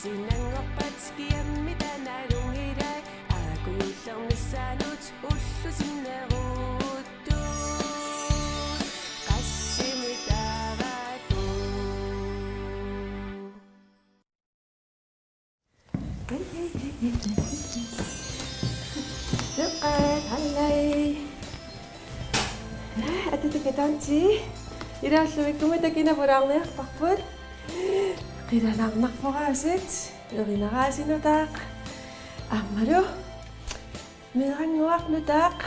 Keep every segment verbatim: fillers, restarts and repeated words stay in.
Sinanngorpat kiammi tanalungilai, aakujuullernissaanut ullup sinneruttut. Qassimi taavalu. Nuqqat, hallai. Aa, atataga Tonti. Ilaalluikkuma takinapulaarniarparput. Qilanaarnarporaasiit, erinaraasiit nutaaq. Aammalu meerannguaq nutaaq.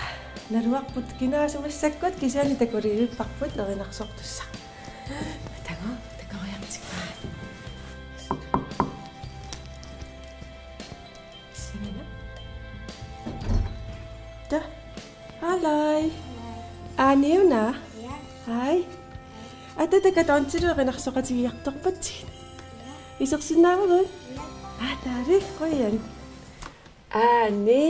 Naluarput kinaasut massakkut kisianni takuliivipparput erinarsortussaq. Takuuk, takoriartigaa. Singina. Ta. Hallai. Aani una? Ja. Hej. Atataga Tontilu erinarsoqatigiartorpatsigit. Ja. Isersinnaavarput? Ja. Aa, taali, qujan. Aani,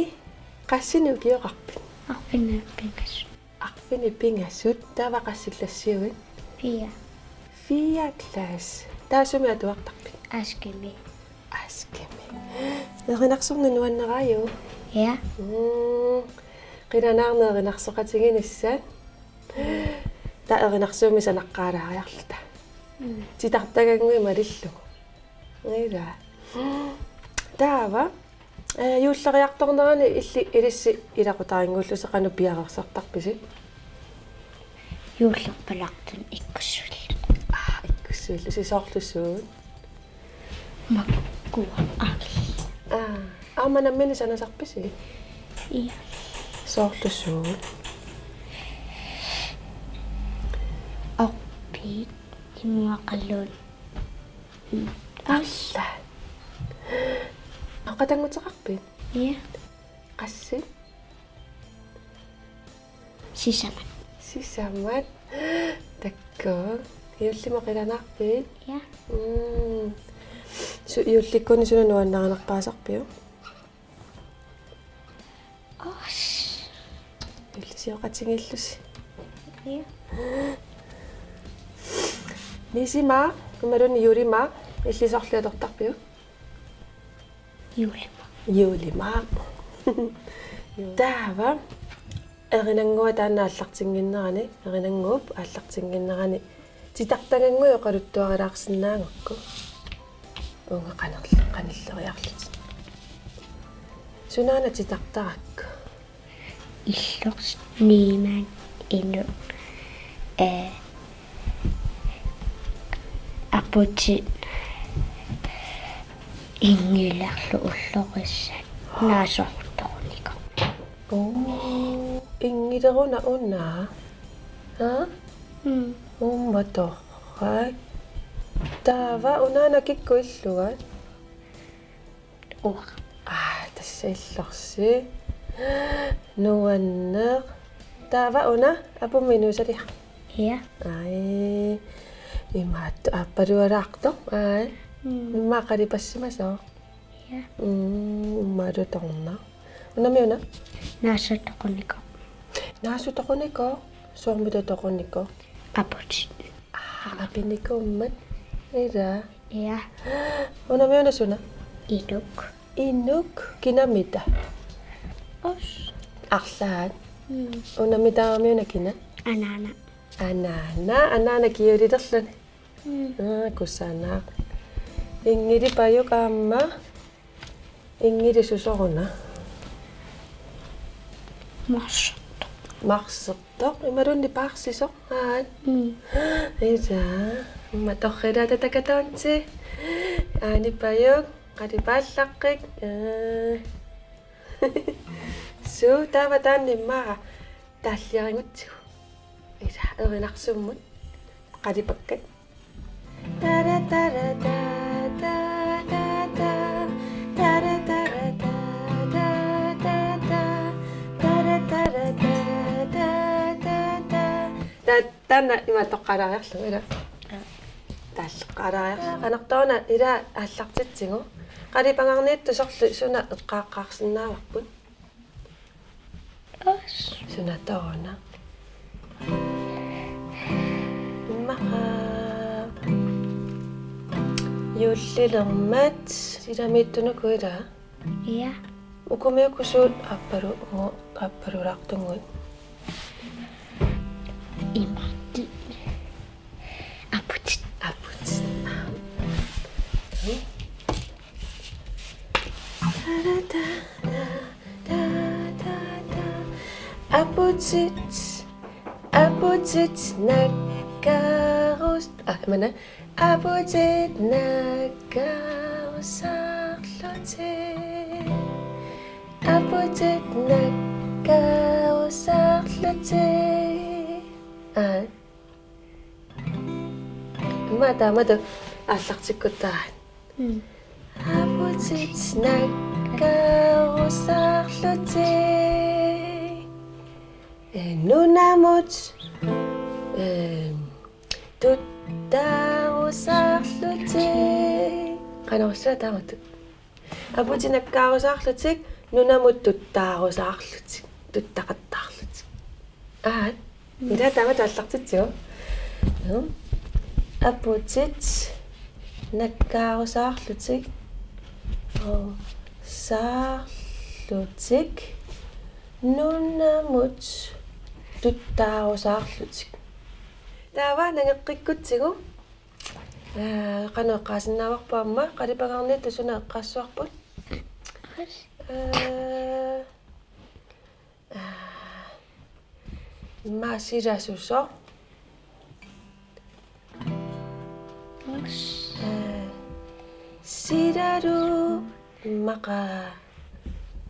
qassinik ukioqarpit? Arfineq-pingasut. Arfineq-pingasut, taava qassillassiuit? Fire. Fire klasse. Taava sumi atuartarpit? Askemi. Askemi. Erinarsorneq nuannaraajuk? Ja. Mm. Qilanaarneq erinarsoqatiginissat. Taava erinarsuummi sanaqqaalaariarluta. Mm. Titartagannguit malillugu. Ila. Taava, eh, juulleriartornerani illit ilissi ilaqutarinnguullusi qanoq piareersartarpisi? Juullerpalaartunik ikkussuillusi. Aa, ikkussuillusi, soorlu suut? Makkua angit. Aa, aamma nammineq sanasarpisi? Ja. Soorlu suut? Orpiit, imuaqaluun. Alla. Aqatannguteqarpit? Ja. Qassit? Sisamat. Sisamat. Takuuk. Juullimut qilanaarpit? Ja. Mm. Su-, juullikkunni suna nuannarinerpaasarpiuk? Os. Juullisioqatigiillusi. Ja. Nisimaaq, imaluunniit juulimaaq, illit sorliit atortarpiuk? Juulimaaq. Juulimaaq. Taava, erinannguaq taanna aallartinnginnerani, erinannguup aallartinnginnerani, titartagannguit oqaluttuarilaarsinnaagakku. Uunga qanerl-, qanilleriarlutit. Sunaana titartarakku? Illoqs-, Niman, Inuk, eh, Aputit, Inngilerlu Ullorissat, Naasortoqunikoq. Oo, Inngileruna una? Aa? Mm. Uummatorrak. Taava unaana kikkut illuat? Uanga. Aa, tassa Illorsi. Nuanneq. Taava una, Apummi inuusaliaq? Ja. Ai, imaattoq aappalualaartoq. Ai. Mm. Immaqa qalipassimasoq? Ja. Mm, imaattoq torna. Unami una? Naasortoqunikoq. Naasortoqunikoq? Soormita toqunikoq? Aputit. Aa, apinikuummat. Ila. Ja. Unami una suna? Inuk. Inuk, kinamita? Os. Arlaat. Mm. Unami taavami una kina? Anaana. Anaana, anaana kingullerluni. Mm. Aa, kusanaq. Inngilipajuk aamma. Inngilip susoruna? Marsertoq. Marsertoq. Imaluunniit paarsisoq. Aat. Mm. Ila. Immaqa torrilaata takataanti. Aanipajuk. Qalipaallaqqik. Aa. Suu, taava taanna immaqa taalliarigutsigu. Ila, erinarsuummut. Qalipakkat. Tara, tara, ta, ta, ta, ta. Tara, tara, ta, ta, ta, ta. Tara, tara, ta, ta, ta, ta, ta. Ta-, taanna ima toqqaalaariarlugu, ila. Aa. Taalleqqaalaariarlugu. Anartooruna ila aallartitsigu. Qalipagarniittut sorleq suna eqqaaqqaarsinnaavarput? Os. Suna toorna. Immaqa. Juullilermat silamiittunuku, ilaa? Ja. Ukumiukkut suut aappalungu-, aappalulaartugut? Imatut. Aputit. Aputit. Aputit, aputit nakkaarus-, ah, imanna. Aputit nakkaarusarlutik. Aputit nakkaarusarlutik. Aa. Immaqa taamatut aallartikkutta. Mm. Aputit nakkaarusarlutik. Ee, nunamut, ee, tuttaarusarlutik. Qanorsuaq taamatut? Aputit nakkaarusarlutik, nunamut tuttaarusarlutik, tuttaqattaarlutik. Aat, ilaa taamatut aallartitsigu. Joo. Aputit nakkaarusarlutik, oo, saarlutik, nunamut tuttaarusarlutik. Taava nangeqqikkutsigu. Ee, qanoq eqqaasinnaavarput aamma, qalipagarniittut suna eqqaassavarput? Ee, ee, immaqa silasusoq. Ee, silalu immaqa,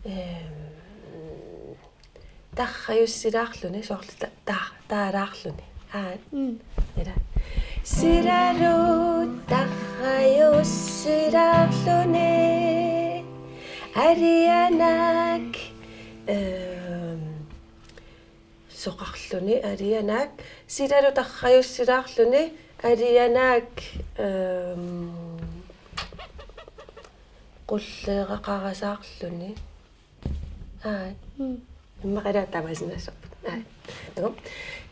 ee, tarrajussilaarluni, soorlu ta-, ta-, taalaarluni. Aat. Mm. Ilaa. Silalu tarrajussilaarluni. Alianaak, ehm, soqarluni, alianaak. Silalu tarrajussilaarluni. Alianaak, ehm, qulleeraqarasaarluni. Aat. Mm. Immaqa ilaa taamaasinnaassavarput. Aat. Takuuk.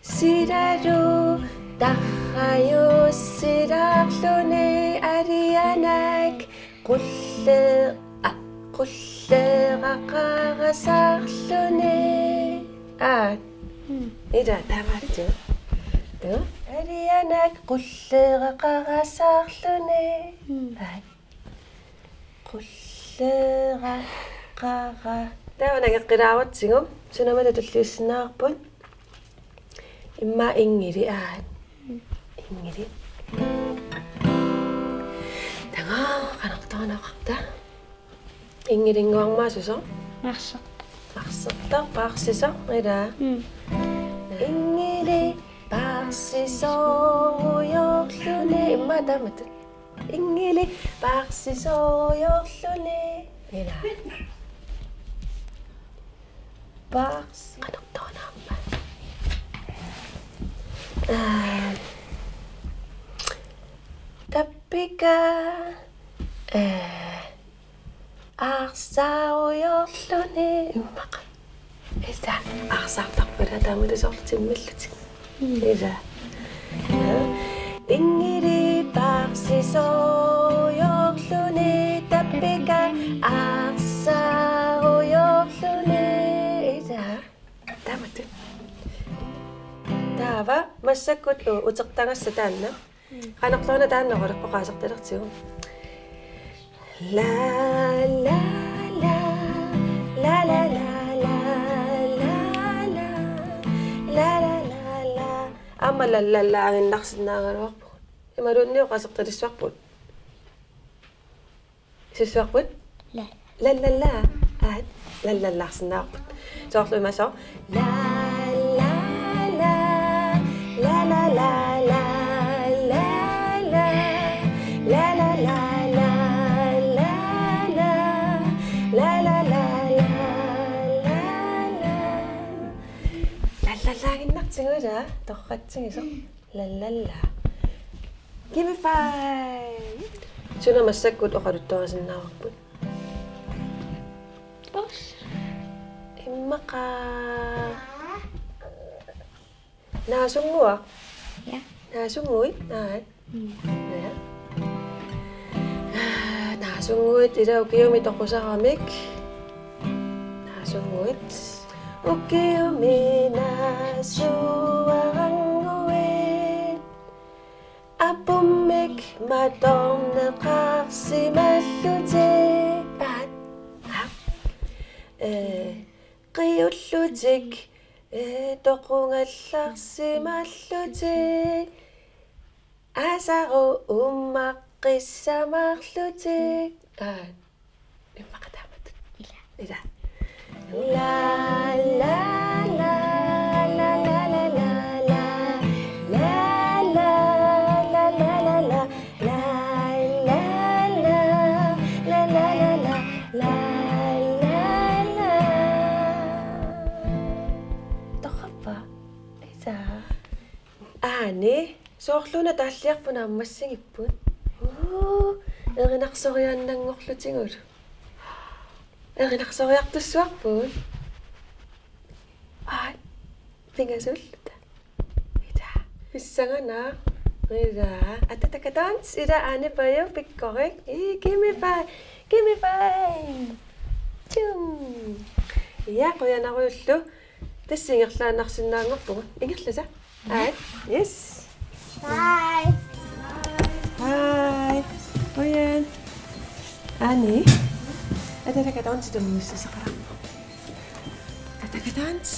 Silalu tarrajussilaarluni alianaak qulle-, a, qulleeraqarasaarluni. Aat. Mm. Ilaa taamaatsigu. Takuuk. Alianaak qulleeraqarasaarluni. Mm. Aat. Qulleeraqara. Taava nangeqqilaarutsigu. Sunamita tulliussinnaavarput? Immaqa inngili, aat. Inngili. Takuuk, qanortoq oqarta? Inngilinnguarmaasusoq? Arsertoq. Arsertoq, paarsisoq, ilaa? Mm. Inngili paarsisorujoorluni. Immaqa taamatut. Inngili paarsisorujoorluni. Ilaa. Paars-, qanortoq aamma? Aa. Tappika. Ee. Aarsaarujoorluni immaqa. Ilaa, aarsaartarput ilaa taamatut soorlu timmillutik. Mm. Ilaa. Inngili paarsisorujoorluni tappika aarsaarujoorluni. Ilaa. Taamatut. Taava massakkut u-, utertagassat taanna. Qanorluuna taanna oqaler-, oqaasertalertigu. La, la, la, la, la, la. Aamma la, la, la, aginnarsinnaagaluarpugut. Imaluunniit oqaasertalissavarput. Isussuarput? La. La, la, la. Aat, la, la, la, sinnaarput. Soorlu imasoq. La, la, la. La, la, la, la, la, la. La, la, la, la, la, la. La, la, la, la, la, la. La, la, la, aginnartigu ilaa. Torratsigisoq. La, la, la. Give me five. Suna massakkut oqaluttuarisinnaavarput? Os. Immaqa. Naasunnguaq? Ja. Naasunnguit? Aat. Mm. Ja. Naasunnguit ila ukiumi toqusaramik. Naasunnguit. Ukiumi naasuarannguit. Apummik matorneqarsimallutik. Aat. Aap. Ee, qiullutik. Ee, toqungallarsimallutik. Asaru ummaqqissamallutik. Aat. Immaqa taamatut. Ila. Ila. La, la, la. La, la, la. La, la, la. Torrappa? Ila. Aani, soorluuna taalliarput naammassigipput. Uu, erinarsoriaannanngorlutigulu. Erinarsoriartussuarput. Aat, pingasulluta. Ila, pissanganaq. Ila, atatakatons, ila Aani Paju pikkorik. Ii, gimme five, gimme five. Tjum. Ila, qujanarujullu. Tassa ingerlaannarsinnaanngorpugut. Ingerlasa? Aat. Yes. Bye. Bye. Qujan. Aani. Atatakatons tunniussaqalaarpoq. Atatakatons.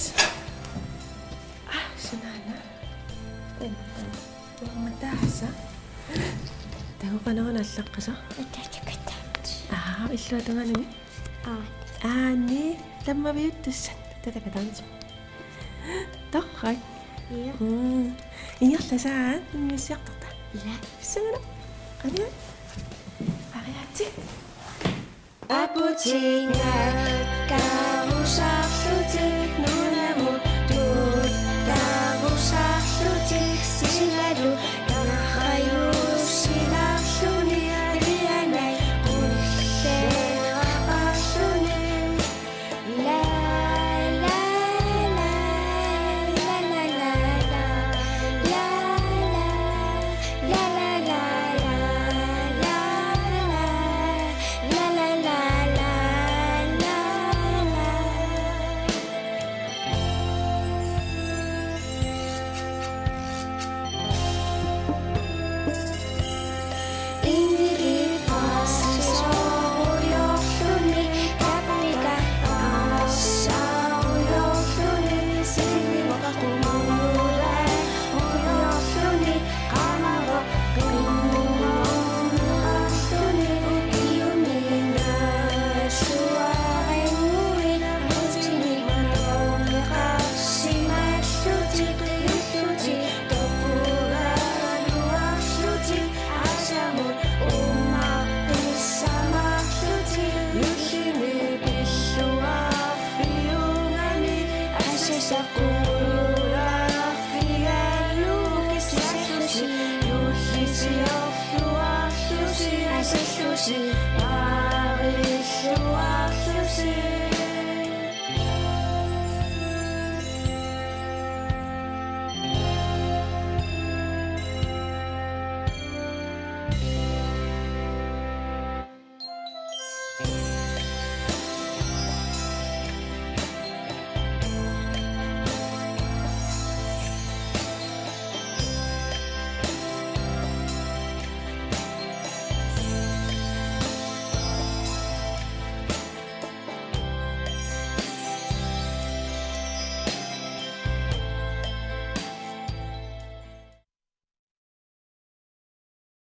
Aa, sunaana. Uumataasa. Takoqaneruna allaqqasoq. Atatakatons. Aa, illuatungaanimi. Aat. Aani, tammaviuttussat. Atatakatons. Torrak. Ila. Mm. Ingerlasaat, immiussiartorta. Ila. Pissanganaq. Qanoq? Ariaatsi. Aputinga karusarlutik.